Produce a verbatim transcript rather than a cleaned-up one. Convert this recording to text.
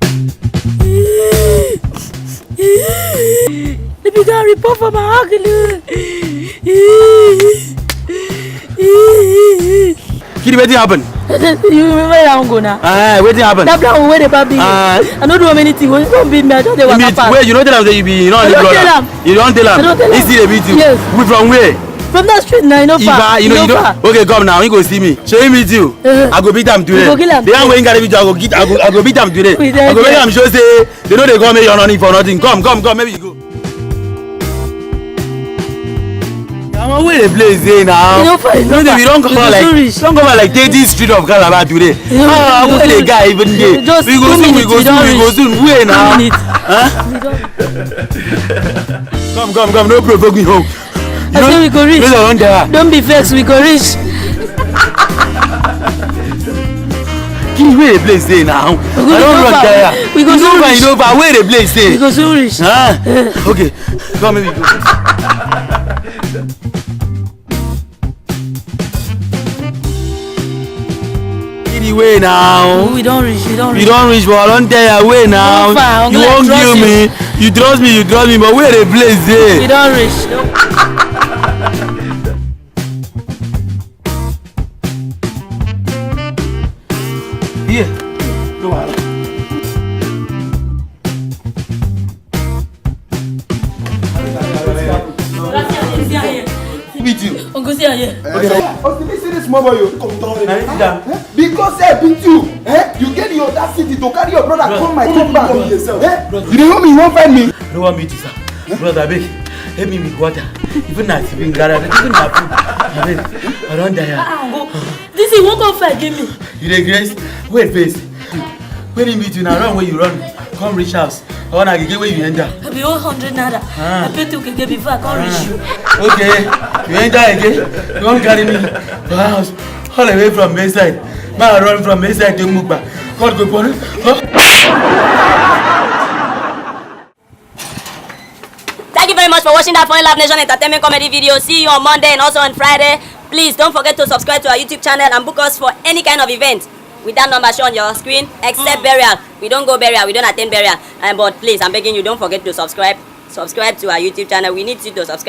The big guy report for my ugly. Kidi, wetin happen? You remember that one go now? Ah, wetin happen? That black one wey dey back me. Ah. I no do am anything. When you come beat me, I just dey waka pass. Wait, you no tell am say you be, you no dey blood. You don tell am. I don tell am. He still dey beat you. Yes. We from where? From that street now, you know far. Iba, you know, you know. Okay, come now. He go see me. Show him meet you. Uh-huh. I go beat am today. You go kill am. The one wey carry beat you, I go get, I go, I go beat am today. I go make am show say they no dey call me your money for nothing. Come, come, come. Maybe you go. Omo, where the place dey now? You know far, you know far. We don cover like, don cover like thirty street of Calabar today. Ah, where the guy even dey? We go soon, we go soon, we go soon. Where now? Huh? Come, come, come, no provoke me home. I say we go reach. Don't be vex, we go reach. Kidi, where the place dey now? I don run tire. We go soon reach. You know far, where the place dey? We go soon reach. Huh? Okay, come, make we go. Kidi, where now? We don reach, we don reach. You don reach, but I don tell you where now. You wan kill me. You trust me, you trust me, but where the place dey? We don reach. Here. No wahala. Who beat you? Uncle, see here. Okay. Oh, see this small boy, you come down. Now you sit down. Eh? Because I beat you. Eh? You get the audacity to carry your brother come my compound. Eh? You dey hold me, you wan find me? I don't want meet you, sir. Brother, abeg, help me with water. Even na sipping gara, even na food. Abeg, I don die. Ah, uncle, this thing won't come fair, give me. You dey grace? Wait first. When he meet you, na run wey you run, come reach house. Or na keke wey you enter? I be one hundred naira. Ah. I pay two keke before I come reach you. Okay, you enter again. You wan carry me for house. All the way from Bayside. Ma run from Bayside to Mugba. God go punish. Thank you very much for watching that Funny Life Nation Entertainment Comedy video. See you on Monday and also on Friday. Please don't forget to subscribe to our YouTube channel and book us for any kind of event with that number shown on your screen, except burial. We don't go burial, we don't attend burial. And but please, I'm begging you, don't forget to subscribe. Subscribe to our YouTube channel. We need you to subscribe.